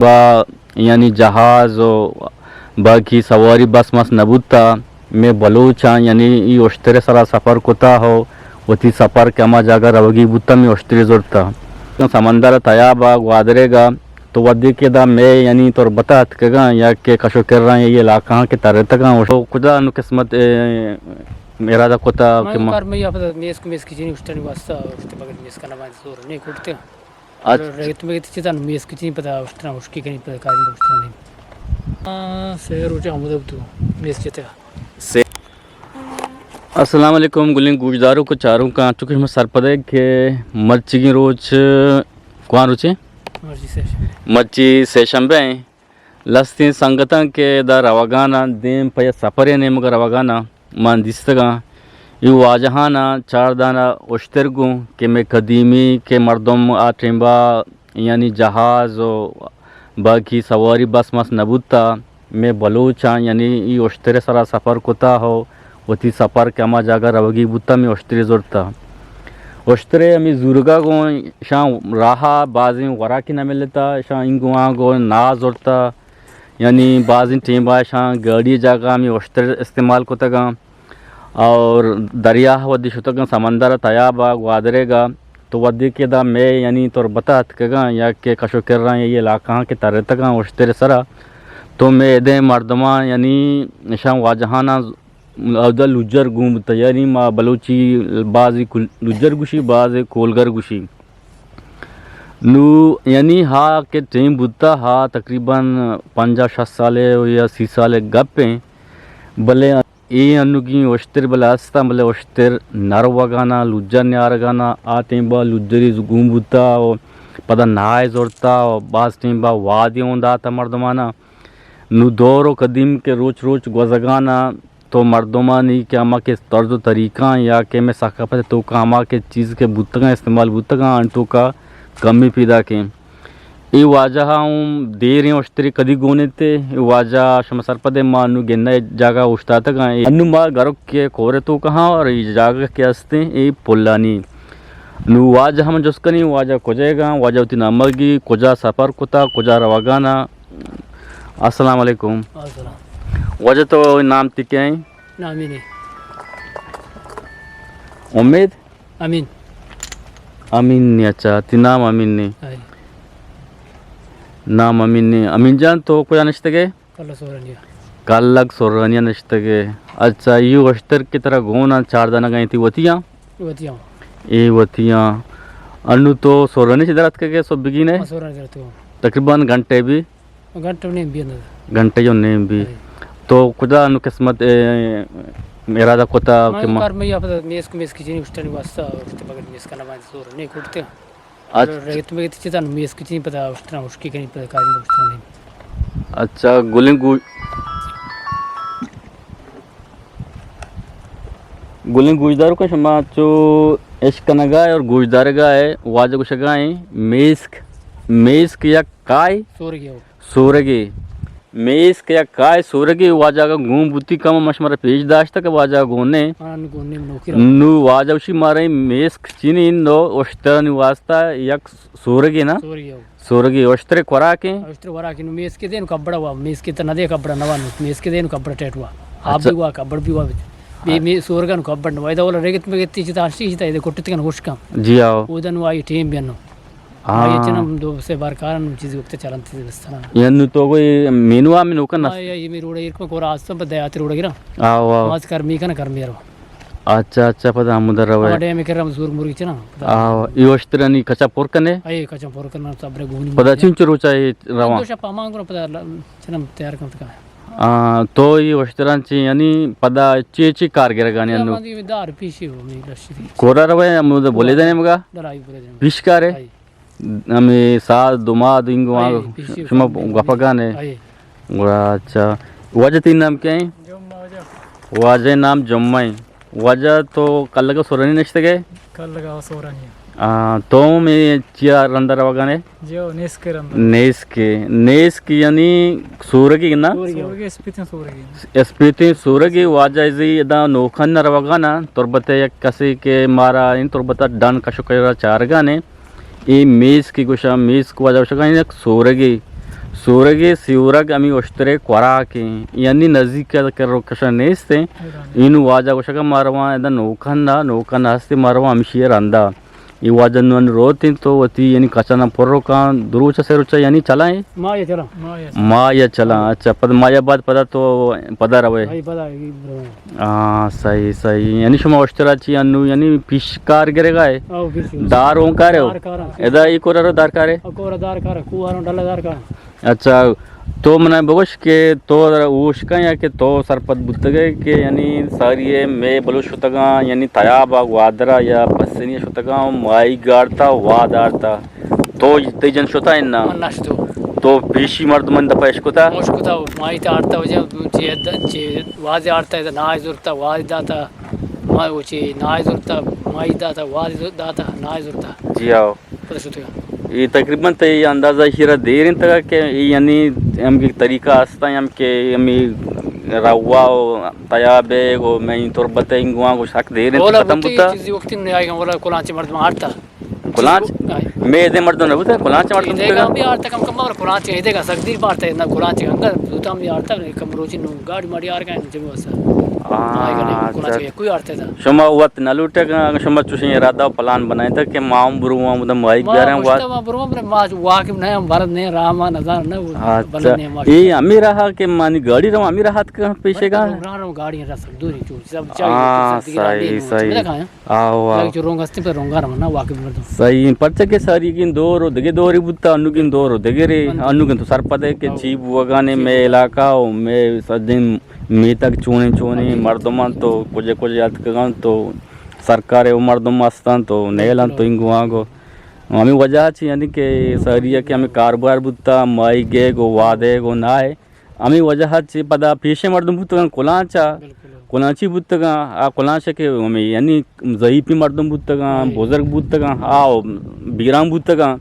با یعنی جہاز و باقی سواری بس مس نہ بوتا۔ مئے بلوچاں یعنی ای اشتر سرا سفر کتا ہو، وتی سفر کہ ہما جاگہ روگی بوتا، مئے اشتری زرتا۔ سمندر تیابا گوادرے گا تو ودی کہ دا مئے یعنی تربتا اتکگاں یا کہ کشو کرا یہ علاقہ کہ ترتگاں، تو کجا نو قسمت، اے، ارادہ کتا کہ ما کار میں یا پتہ میسک، میسک چینی اشتنی واسطہ اشت بغیر میسک نہ باندھ زور نہیں کرتے۔ اچھا۔ ریت میں چیزاں میسک چینی پتہ اشتنا اشکی کنی پتہ کاری اشتنا نہیں۔ ہاں، سیر روچ ہمود تو میسک چیتے۔ سے-، السلام علیکم گلیں گوشداروک و چاروکاں، چونکہ شما سرپدے کہ مرچیگیں روچ کوان روچے؟ مرچی سے شمبے۔ مرچی سے شمبے ہیں۔ لستیں سنگتاں کہ دا روگاناں دیم پہ سفرے نیمگا روگاناں من دیستگاں۔ ای واجہاناں چاردانا اشتر گوں کہ مئے قدیمی کہ مردم آ ٹیمبا یعنی جہاز و باقی سواری بس مس نہ بوتا، مئے بلوچاں یعنی ای اشتر سرا سفر کتا ہو، وتی سفر کہ ہما جاگہ روگی بوتا، مئے اشتری زرتا۔ اشترے ہمیں زورگا گوں شان راہا بازیں وراکی نہ ملتا، شان انگو آنگو ناز زرتا، یعنی بازیں ٹیمبا شان گاڑی جاگہ ہمیں اشتر استعمال کتگاں۔ اور دریا ودی شتگاں سمندر تیابا گوادرے گا، تو ودی کہ دا مئے یعنی تربتا اتکگاں یا کہ کشو کرا یہ علاقہ کہ ترتگاں اشتر سرا، تو مئے ادیں مردماں یعنی نشان واجہاناں اودا لجر گون بوتا، یعنی ما بلوچی بازی کل-، لجر گوشی، بازی کولگر گوشی۔ نو یعنی ہا کہ ٹیم بوتا ہا تقریباً پنجاہ شست سالے یا سی سالے گپ ہیں، بلے اے انوگیں اشتر بلے استاں، بلے اشتر نہ روگانا، لجر نیارگانا، آ ٹیم با لجری گون بوتا و پدا نائے زرتا و باز ٹیم با وادی اون داتا مردمانا۔ نو دور و قدیم کہ روچ روچ گوزگانا تو مردمانی کہ ہما کہ طرز و طریقہ یا کہ میں ثقافت توکا ہما کہ چیز کہ بوتگاں استعمال بوتگاں آن توکا کمی پیدا کیں۔ اے واجہ ہم دیریں اشتری کدی گون انت، اے واجہ شما سرپد ما نو گنہ جاگہ اوشتاتگاں۔ انو ما گرک کے کور توکا ہاں اور اے جاگہ کہ استیں اے پلانی۔ نو واجہ ہم جست کنی واجہ کجا گا، واجہ وتی نامگی کجا سفر کتا، کجا روگانا۔ السلام علیکم۔ السلام۔ واجہ تو نام تی کیا ہیں؟ نامی نے۔ امید؟ امین۔ امین نے، اچھا، تی نام امین نے۔ آئی۔ نام امین نے۔ امین جان، تو کجا نشتگے؟ کلگ سورانیا۔ کلگ سورانیا نشتگے۔ اچھا، یو اشتر کی طرح گونا چار دانہ گئیں تی وتیاں؟ وتیاں۔ اے وتیاں۔ انو تو سورانی چی درات کے سو بگینے؟ ہاں، سورانی درات کو۔ تقریباً گھنٹے بھی؟ گھنٹہ و نیم بی اندازہ۔ گھنٹہ و نیم بی۔ ہاں۔ تو کجا انو قسمت، اے، ارادہ کتا ما کہ ما کار میں یا پتہ میسک، میسک چینی اشتنی واسطہ، اشت بغیر میسک نہ باندھ زور نہیں کرتے۔ اچھا۔ ریت میں چیزاں میسک چینی پتہ اشتنا اشکی کنی پتہ کاری اشتنا نہیں۔ اچھا، گلیں گو-، گلیں گوشداروکاں شما چو اشکنگا ہے اور گوشدارگا ہے، واجہ گوشگا ہیں میسک، میسک یک کائے؟ سورگی ہو۔ سورگے۔ میسک یک کائے سورگے، واجہ گون بوتی کم، ما شمارا پیش داشتہ کہ واجہ گون نے۔ ہاں، گون نے، نوکی را۔ نو واجہ وشی مارے میسک چینی نو اشترانی واسطہ یک سورگے نا؟ سورگے ہو۔ سورگے اشترے خوراکیں؟ اشترے خوراکیں، نو میسکے دے نو کبڑا وا، میسکے تو نہ دے کبڑا نوا نو، میسکے دے نو کبڑا ٹیٹ وا۔ آپ اچھا۔ بھی وا، کبڑ بھی وا۔ بے، ہاں۔ می سورگا نو کبڑ نوا، ادا ولا رگت مگتی چتا ہشتی چتا، ادا کٹت کن ہوش کم۔ جی آؤ۔ اودا نو آئی ٹیم بیا نو۔ ہاں۔ آئی چنم دو سے بار کارن چیز وقت چلن چیز بستنا۔ یا نو تو کوئی مینوا میں نوکن آئی، آئی، می روڑا ایر کو کورا آستم پہ دیات روڑا گرا۔ آؤ، آؤ۔ آواز کر می کنا کر میرو۔ اچھا، اچھا، پدا ہمودر روئے۔ ہما ڈیم ء کرا ہم زور مرگی چنا، پدا آ، اے اشترانی کچا پر کنے؟ اے کچا پر کنا، صبر گونی پدا مرگی۔ چنچو روچا اے رواں؟ دو شپ ہمان گرا پدا ل-، چنم تیار کن تکا۔ آ، تو اے اشتران چی، یعنی پدا چی چی کار گرگانی انو؟ دار پیشی ہو، می لشی دی۔ کورا روئے، ہمود بولے دنے مگا؟ درائی بولے دنے۔ پیش کارے؟ آئی۔ ہمے سال دو ماہ دو انگو آئی، آں پیشی شما کارے۔ گپگانے۔ آئی۔ گڑا اچھا، واجہ تئی نام کیا ہیں؟ جمعہ واجہ۔ واجہ نام جمعہ ہیں۔ واجہ تو کلگا سورانی نشتگے؟ کلگا سورانی۔ آ، تو میں چیا رندہ روگانے؟ جو نیسکے رندہ۔ نیسکے، نیسکے یعنی سورگی نا؟ سورگی۔ سورگی اسپیتیں سورگی۔ اسپیتیں سورگی واجہ ازی ادا نوکن روگانا، تربت یک کسی کہ مارا این تربت ڈن کشو کرا چارگانے۔ اے میسک گوشاں، میسک واجہ گوشگاں یک سورگے۔ سورگے سیورگ ہمے اشترے خوراکیں، یعنی نزیک ءَ کر و کشا نیستیں۔ اینو واجہ گوشگا ما رواں ادا نوکن ءَ، نوکن ہستے ما رواں ہمشی ءَ رندا۔ اے واجہ نون روتیں تو وتی یعنی کچاناں پر کاں، دو روچ سے روچ یعنی چلائیں؟ ما یا چلاں۔ ما یا چلاں۔ اچھا، پد ما یا بعد پدا تو پدا روئے؟ ہاں، صحیح، صحیح۔ یعنی شما اشترا چی انو یعنی پیش کار گرگا ہے؟ دار اون کارے ہو؟ ادا ای کورا رو دار کارے؟ اچھا، تو منا بگوش کہ تو اوشکاں یا کہ تو سرپد بوتگے کہ یعنی ساری مے بلوچ شتگاں، یعنی تیاب ءَ گوادر ءَ یا پسنی شتگاں، ماہی گارتا، واد آرتا۔ تو تئی جن شتا انا؟ من نشتو۔ تو پیشی مردمانی دپا اشکتا؟ اشکتا، ماہی تا آرتا وجہ، چی، چی، واد آرتا، نائی زرتا، واد داتا، ما، چی، نائی زرتا، ماہی داتا، واد داتا، نائی زرتا۔ جی آؤ۔ پدا شتگاں۔ اے تقریباً تئی اندازہ ایشی را دیر انتگا کہ اے یعنی ہم کہ طریقہ ہستا ہم کہ ہمیں روا و تیابے گو میں تربت انگواں گو شک دیر انت اولا ختم بوتی بوتا؟ چیزی وقتی نہیں آئے گا، اولا کلانچے مردم آرتا۔ کلانچ؟ آئے۔ میں دے مردم نہ بوتا، کلانچ مردم ایدے گا بوتا؟ بھی آرتا کم کم، اور کلانچ ایدے گا سک دیر بارتا، نہ کلانچ انگا بوتا ہم بھی آرتا، کم روچی نو گاڑی ماڑی آر گئے، جب وسا۔ ہاں، آئے گا نہیں، کلانچ اچھا۔ کوئی آرتا تھا۔ شما وت نہ لوٹے گا، اگر شما چوشیں ارادہ و پلان بنائیں تھا کہ ما ہم برواں، مطلب، ماہی ما بیاریں گوشتا وت۔ ما برواں، بلے ما واقف نہ ہم، ورد نہ، راہ ما نظر نہ، اچھا۔ بلد نہ ما اے ہمیں راہ کہ مانی گاڑی رو ہمیں راہ تک پیشے گا؟ بلے رنگ راہ رو گاڑی رس دوری چو، سب چاہیے، ہاں، سب دیگر صحیح، نہیں، صحیح۔ مطلب کہاں ہے؟ آو، آو۔ لگے جو رونگ ہستے پر رونگا رو نا واقف مردم۔ صحیح، پرچہ کہ ساری گن دور و دگے دوری بوتا، انو گن دور و دگے رے، انو گن تو سرپد ہے کہ چی بوگانے میں علاقہ و میں سجن میتگ چونیں چونیں مردمان تو کجے کجے اتکگان تو سرکار و مردم استان تو نیلان تو انگو آنگو۔ ہمیں وجہ چی یعنی کہ ساری کہ ہمیں کاروبار بوتا، ماہی گیگ و وادیگ و نائے۔ ہمیں وجہ چی پدا پیشے مردم بوتگان کلانچا، کلانچی بوتگان، آ کلانچ کہ ہمیں یعنی ضعیفی مردم بوتگان، بزرگ بوتگان، آ بیران بوتگان۔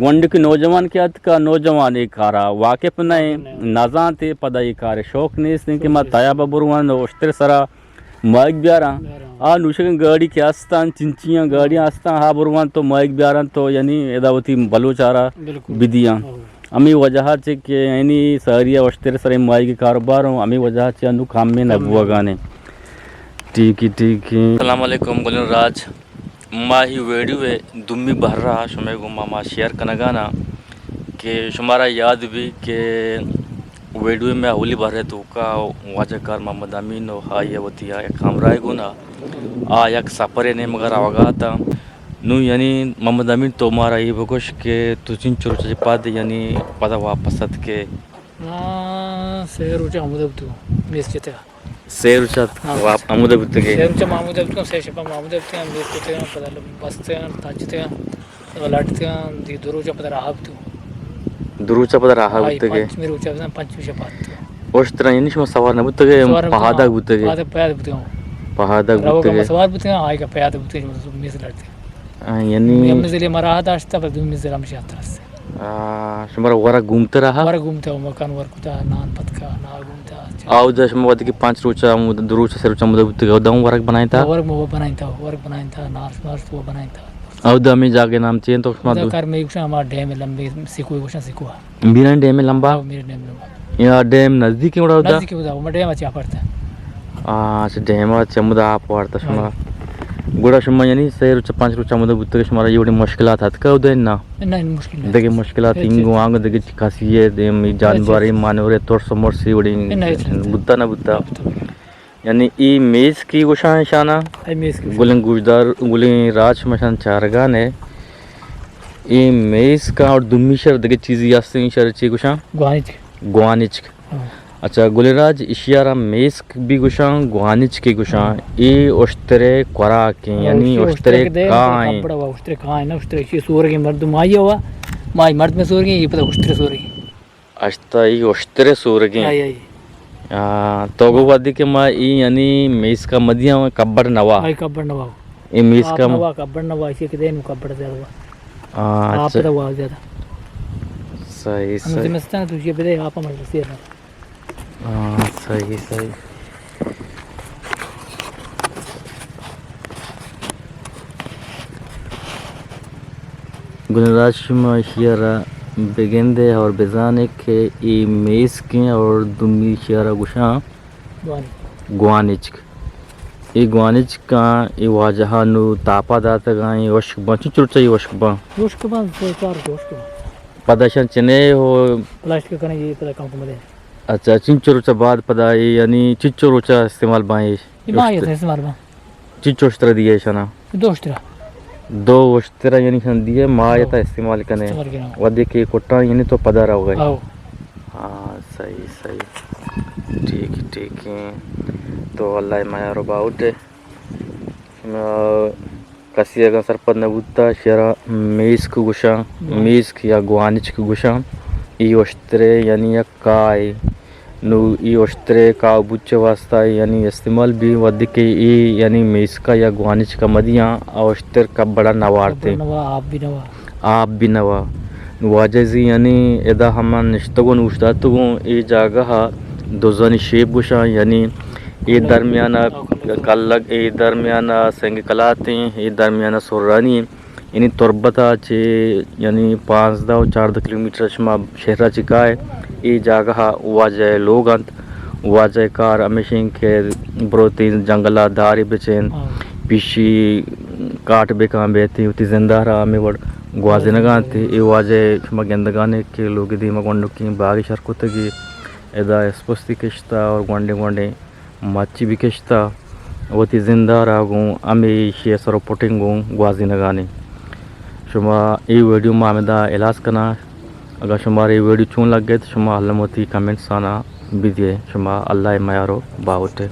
گونڈ کہ نوجوان کہ اتکا، نوجوان اے کارا واقف نہ ایں، نزانتے، پدا اے کار شوق نیست کہ ما تیاب بروان اشتر سرا ماہیگ بیاراں۔ آ نوشگیں گاڑی کہ استان، چنچیاں گاڑیاں استان، ہا بروان تو ماہیگ بیاران تو یعنی ادا وتی بلوچ آرا بدیاں۔ ہمیں وجہ چے کہ یعنی ساری اشتر سرے ماہیگ کاروبار ہوں، ہمیں وجہ چے انو کام میں نہ بوگانے۔ ٹھیک ہے، ٹھیک ہے۔ السلام علیکم گلن راج۔ ما ہی ویڈیو ءِ دومی بہر ءَ شمئے گوما ما شیئر کنگانا کہ شمارا یاد بی کہ ویڈیو میں اولی بہر ءِ توکا واجہ کار محمد امین و آئی ءَ وتی یک ہمراہ گونا آ یک سفر ءِ نیمگا روگا اتاں۔ نوں یعنی محمد امین تو مارا اے بگوش کہ تو چنچو روچ پد یعنی پدا واپس اتکے؟ ما سے روچ ہمودا بوتگوں، میز چتیا۔ سے روچ ات ہاں۔ واپ ہمودا بوتگے؟ سے روچ ما ہمودا بوتگوں، سے شپا ما ہمودا بوتگوں، میز چتیا، پدا بستگاں، تاچتگاں، پدا لٹتگاں، دی دو روچ پدا راہ بوتگوں۔ دو روچ پدا راہ آئی بوتگے؟ پنچمی روچ بزن، پنچمی شپا بوتگوں۔ اوشترا یعنی شما سوار نہ بوتگے، سوار نہ بوتگوں۔ پہادگ بوتگے؟ پہادگ، پہادگ بوتگوں۔ پہادگ روگا بوتگے۔ ما سوار بوتگوں، آئیگا پہادگ بوتگوں، میز لٹتگوں۔ آ، یعنی ہمے ضلع ما راہ داشتہ، پدا دومی ضلع ہمشی ہاتر است۔ آ، شمارا ورگ گومتہ رہا؟ ورگ گومتہ، مکان ورگ کتا، نان پتکا، نا گومتہ، چا۔ آ، اودا شما وقتی کہ پانچ روچ، دو روچ، سے روچ مدہ بوتگا، اودا ہم ورگ بنائیں تا؟ ورگ مو بنائیں تا، ورگ بنائیں تا، نارس مارس تو بنائیں تا۔ اودا ہمیں جاگہ نام چی انت تو شما اودا دو؟ کر میں گوشاں، ہما ڈیم لمبے، سکوئے گوشاں، سکوا۔ میران ڈیم لمبا؟ ہاں، میران ڈیم لمبا۔ یا ڈیم نزدیک ہے اودا؟ نزدیک ہے اودا، ہما ڈیم اچھا پڑتا ہے۔ آ، اچھا، ڈیم اچھا، ہمودا آپ وارتا شما۔ ہاں۔ گڑا شما یعنی سے روچ، پانچ روچ ہمودا بوتگے، شمارا یہ بڑی مشکلات اتکا اودا نا؟ نہ، نہ، مشکل نہ دگہ اتکا۔ مشکلات ہچ، ہچ۔ انگو آنگو دگہ کسی ہے، دیم جانوری ہچ، ہچ۔ مانورے ترس و مرسی وڑی نہ، نہ، ہچ، ہچ۔ بوتا نہ بوتا؟ نہ بوتا۔ یعنی ای میز کی گوشاں شانا؟ ای میز کی گوشاں۔ گلیں گوشدار، گلیں راج شما شان چارگان ہے۔ ای میز کا اور دومی شر دگہ چیزی ہستیں، شر چی گوشاں؟ گوانچ۔ گوانچ۔ ہاں۔ اچھا، گلیں راج، اشیارا میسک بھی گوشاں، گوانچ کے گوشاں۔ ہاں۔ اے اشترے خوراک ہیں، ہاں، یعنی اشترے اشترے کے دے، کاں ہیں۔ کپڑا ہوا، اشترے کاں ہیں نا، اشترے چی سورگیں مردم آئی ہوا، مائی مرد میں سورگیں، یہ پتہ اشترے سورگیں۔ اشتا ای اشترے سورگیں۔ آئی، آئی۔ آ، تو گو وادی کہ ما ای یعنی میسکا مدیاں کبڑ نوا۔ آئی کبڑ نوا۔ ای میسکا آپ نوا، کبڑ نوا، اسی کے دین کبڑ زیادہ ہوا۔ آ، آپ اچھا۔ پتہ ہوا زیادہ۔ صحیح، ہم صحیح۔ زمستان تو یہ بدے آپ ہمارے سیر نہ۔ ہاں، صحیح، صحیح۔ گلیں راج، شما اشیارا بگندے اور بزانے کہ اے میسکیں اور دومی شیارا گوشاں گوانچک۔ گوانچک۔ اے گوانچکاں اے واجہاں نو تاپا داتگاں، اے وشک باں، چنچو روچا اے وشک باں؟ وشک باں، دو چار روچ وشک باں۔ پدا شان چنے ہو؟ پلاسٹک کنے اے پدا کم کم دے۔ اچھا، چنچو روچا بعد پدا اے یعنی چنچو روچا استعمال باں اے؟ اے ماہ وشتر۔ استعمال باں۔ چنچو وشترا دیئے شنا؟ دو وشترا۔ دو وشترا یعنی شان دیئے ماہ ہو۔ تا استعمال کنے۔ استعمال کنے۔ ودی کہ کٹاں یعنی تو پدا روگئے۔ ہو۔ ہاں، صحیح، صحیح۔ ٹھیک، ٹھیک ہے۔ تو اللہ مہر و باہوٹ ہے۔ شما کسی اگاں سرپد نہ بوتا، شیرا میسک گوشاں، میسک یا گوانچک گوشاں۔ ای وشترے یعنی یک کائے۔ نو ای وشترے کاہ بوچ واسطہ یعنی استعمال بی، ودی کہ ای یعنی میسکا یا گوانچکا مدیاں، آ وشتر کبڑا نوارتے۔ کبڑا نوا، آپ بھی نوا۔ آپ بھی نوا۔ نو واجہ زی یعنی ادا ہم نشتگوں، اوشتاتگوں، ای جاگہ دزانی شیپ گوشاں، یعنی ای درمیانہ کلگ، ای درمیانہ سنگ کلاتیں، ای درمیانہ سرانی، یعنی تربت ءَ چہ یعنی پانزدہ و چاردہ کلومیٹر شما شہر ءَ چہ کائے، اے جاگہ ءَ واجہ ءِ لوگ انت۔ واجہ ءِ کار ہمیش انت کہ بروتیں جنگل ءَ دارے بچین، ہاں۔ پیشی کاٹ بکن بیتیں، وتی زند ءَ را ہمے وڑ گوازینگ ءَ انت۔ اے واجہ شما گندگانے کہ لوگ ءِ دیم ءَ گونڈکیں باگے شر کتگی، ادا اسپستی کشتہ اور گونڈیں گونڈیں مچی بکشتہ، وتی زند ءَ را گوں ہمے ایشی ءِ سر و پٹیں گوں گوازینگانے۔ شما اے ویڈیو ما ہمدا ہلاس کناں۔ اگاں شمارا اے ویڈیو چون لگت، شما الم وتی کمنٹس آنا بدیے۔ شما اللہ ءِ میار و باہوٹ ئے۔